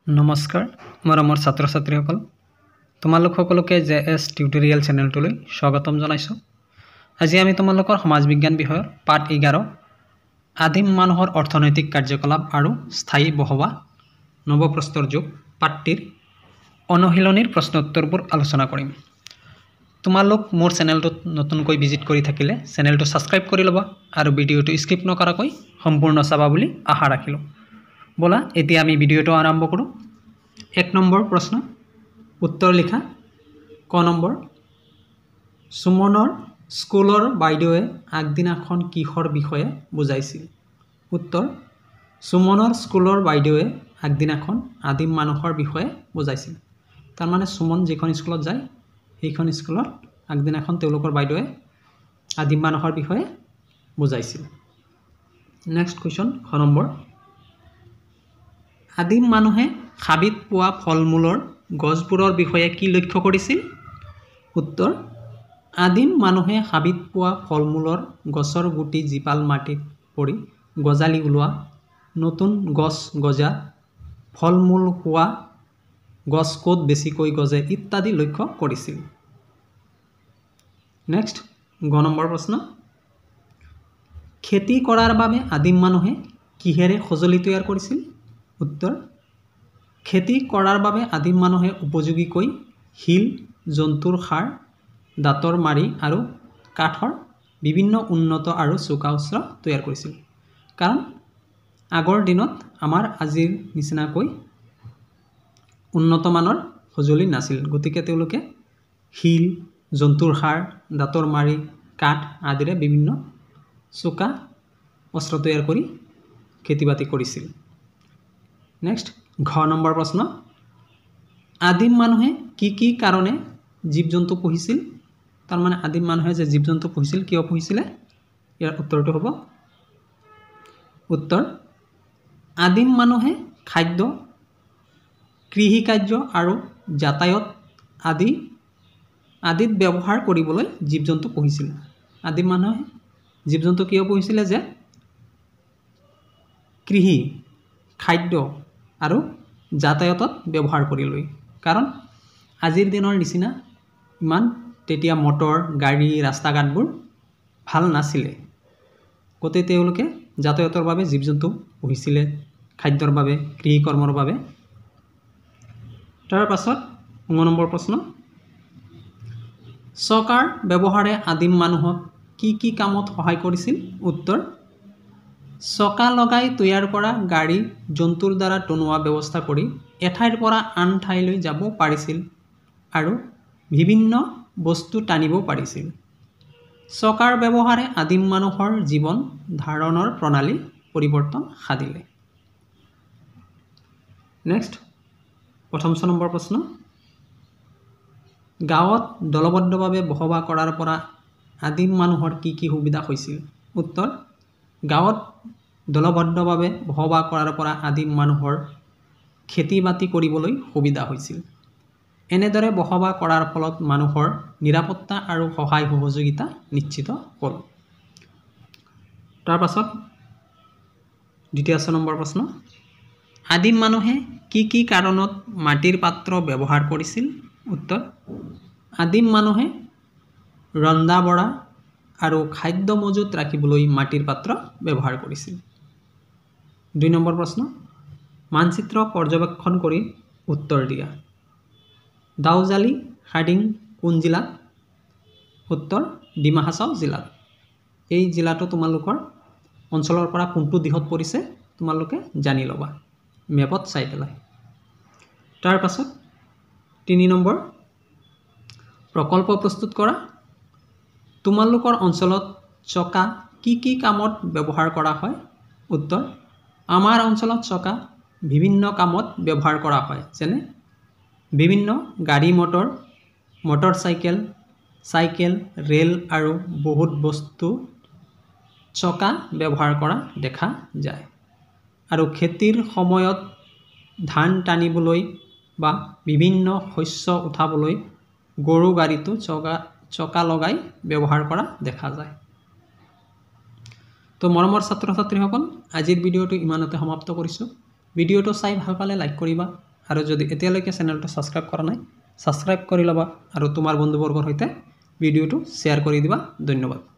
নমস্কাৰ মৰমৰ ছাত্ৰ ছাত্ৰীসকল, তোমালোক সকলোকে জে এছ টিউটৰিয়েল চেনেলটোলৈ স্বাগতম জনাইছোঁ। আজি আমি তোমালোকৰ সমাজ বিজ্ঞান বিষয়ৰ পাঠ 11 আদিম মানুহৰ অৰ্থনৈতিক কাৰ্যকলাপ আৰু স্থায়ী বসবাস নৱপ্ৰস্তৰ যুগ পাঠটিৰ অনুশীলনীৰ প্ৰশ্ন উত্তৰবোৰ আলোচনা কৰিম। তোমালোক মোৰ চেনেলটোত নতুনকৈ ভিজিট কৰি থাকিলে চেনেলটো ছাবস্ক্ৰাইব কৰি ল'বা আৰু ভিডিঅ'টো স্কিপ নকৰাকৈ সম্পূৰ্ণ চাবা বুলি আশা ৰাখিলোঁ। ব'লা এতিয়া আমি ভিডিঅ'টো আৰম্ভ কৰোঁ। 1 নম্বৰ প্ৰশ্ন উত্তৰ লিখা। ক নম্বৰ, সুমনৰ স্কুলৰ বাইদেৱে আগদিনাখন কিহৰ বিষয়ে বুজাইছিল? উত্তৰ, সুমনৰ স্কুলৰ বাইদেৱে আগদিনাখন আদিম মানুহৰ বিষয়ে বুজাইছিল। তাৰমানে সুমন যিখন স্কুলত যায় সেইখন স্কুলত আগদিনাখন তেওঁলোকৰ বাইদেৱে আদিম মানুহৰ বিষয়ে বুজাইছিল। নেক্সট কুৱেশ্যন খ নম্বৰ, আদিম মানুহে হাবিত পোৱা ফল মূলৰ গছবোৰৰ বিষয়ে কি লক্ষ্য কৰিছিল? উত্তৰ, আদিম মানুহে হাবিত পোৱা ফল মূলৰ গছৰ গুটি জীপাল মাটিত পৰি গজালি ওলোৱা, নতুন গছ গজা, ফল মূল হোৱা গছ ক'ত বেছিকৈ গজে ইত্যাদি লক্ষ্য কৰিছিল। নেক্সট গ নম্বৰ প্ৰশ্ন, খেতি কৰাৰ বাবে আদিম মানুহে কিহেৰে সঁজুলি তৈয়াৰ কৰিছিল? উত্তৰ, খেতি কৰাৰ বাবে আদিম মানুহে উপযোগীকৈ শিল, জন্তুৰ সাৰ, দাঁতৰ মাৰি আৰু কাঠৰ বিভিন্ন উন্নত আৰু চোকা অস্ত্ৰ তৈয়াৰ কৰিছিল। কাৰণ আগৰ দিনত আমাৰ আজিৰ নিচিনাকৈ উন্নত মানৰ সঁজুলি নাছিল, গতিকে তেওঁলোকে শিল, জন্তুৰ সাৰ, দাঁতৰ মাৰি, কাঠ আদিৰে বিভিন্ন চোকা অস্ত্ৰ তৈয়াৰ কৰি খেতি বাতি কৰিছিল। নেক্সট ঘ নম্বৰ প্ৰশ্ন, আদিম মানুহে কি কি কাৰণে জীৱ জন্তু পুহিছিল? তাৰমানে আদিম মানুহে যে জীৱ জন্তু পুহিছিল কিয় পুহিছিলে? ইয়াৰ উত্তৰটো হ'ব, উত্তৰ, আদিম মানুহে খাদ্য, কৃষিকাৰ্য আৰু যাতায়াত আদিত ব্যৱহাৰ কৰিবলৈ জীৱ জন্তু পুহিছিল। আদিম মানুহে জীৱ জন্তু কিয় পুহিছিলে? যে কৃষি, খাদ্য আৰু যাতায়াতত ব্যৱহাৰ কৰিবলৈ। কাৰণ আজিৰ দিনৰ নিচিনা ইমান তেতিয়া মটৰ, গাড়ী, ৰাস্তা ঘাটবোৰ ভাল নাছিলে, গতিকে তেওঁলোকে যাতায়াতৰ বাবে জীৱ জন্তু পুহিছিলে, খাদ্যৰ বাবে, কৃষিকৰ্মৰ বাবে। তাৰ পাছত 9 নম্বৰ প্ৰশ্ন, চকাৰ ব্যৱহাৰে আদিম মানুহক কি কি কামত সহায় কৰিছিল? উত্তৰ, চকা লগাই তৈয়াৰ কৰা গাড়ী জন্তুৰ দ্বাৰা টনোৱা ব্যৱস্থা কৰি এঠাইৰ পৰা আন ঠাইলৈ যাব পাৰিছিল আৰু বিভিন্ন বস্তু টানিব পাৰিছিল। চকাৰ ব্যৱহাৰে আদিম মানুহৰ জীৱন ধাৰণৰ প্ৰণালী পৰিৱৰ্তন সাধিলে। নেক্সট প্ৰথম 6 নম্বৰ প্ৰশ্ন, গাঁৱত দলবদ্ধভাৱে বসবাস কৰাৰ পৰা আদিম মানুহৰ কি কি সুবিধা হৈছিল? উত্তৰ, গাঁৱত দলবদ্ধভাৱে বসবাস কৰাৰ পৰা আদিম মানুহৰ খেতি বাতি কৰিবলৈ সুবিধা হৈছিল। এনেদৰে বসবাস কৰাৰ ফলত মানুহৰ নিৰাপত্তা আৰু সহায় সহযোগিতা নিশ্চিত হ'ল। তাৰ পাছত দ্বিতীয় 6 নম্বৰ প্ৰশ্ন, আদিম মানুহে কি কি কাৰণত মাটিৰ পাত্ৰ ব্যৱহাৰ কৰিছিল? উত্তৰ, আদিম মানুহে ৰন্ধা বঢ়া আৰু খাদ্য মজুত ৰাখিবলৈ মাটিৰ পাত্ৰ ব্যৱহাৰ কৰিছিল। 2 নম্বৰ প্ৰশ্ন, মানচিত্ৰ পৰ্যবেক্ষণ কৰি উত্তৰ দিয়া। দাউজালি হাডিং কোন জিলাত? উত্তৰ, ডিমা হাছাও জিলাত। এই জিলাটো তোমালোকৰ অঞ্চলৰ পৰা কোনটো দিশত পৰিছে তোমালোকে জানি ল'বা মেপত চাই পেলাই। তাৰ পাছত 3 নম্বৰ, প্ৰকল্প প্ৰস্তুত কৰা। তোমালোকৰ অঞ্চলত চকা কি কি কামত ব্যৱহাৰ কৰা হয়? উত্তৰ, আমাৰ অঞ্চলত চকা বিভিন্ন কামত ব্যৱহাৰ কৰা হয়, যেনে বিভিন্ন গাড়ী মটৰ, মটৰচাইকেল, চাইকেল, ৰেল আৰু বহুত বস্তু চকা ব্যৱহাৰ কৰা দেখা যায়। আৰু খেতিৰ সময়ত ধান টানিবলৈ বা বিভিন্ন শস্য উঠাবলৈ গৰু গাড়ীতো চকা লগাই ব্যৱহাৰ কৰা দেখা যায়। তো মৰমৰ ছাত্ৰ ছাত্ৰীসকল, আজিৰ ভিডিঅ'টো ইমানতে সমাপ্ত কৰিছোঁ। ভিডিঅ'টো চাই ভাল পালে লাইক কৰিবা, আৰু যদি এতিয়ালৈকে চেনেলটো ছাবস্ক্ৰাইব কৰা নাই, ছাবস্ক্ৰাইব কৰি ল'বা আৰু তোমাৰ বন্ধুবৰ্গৰ সৈতে ভিডিঅ'টো শ্বেয়াৰ কৰি দিবা। ধন্যবাদ।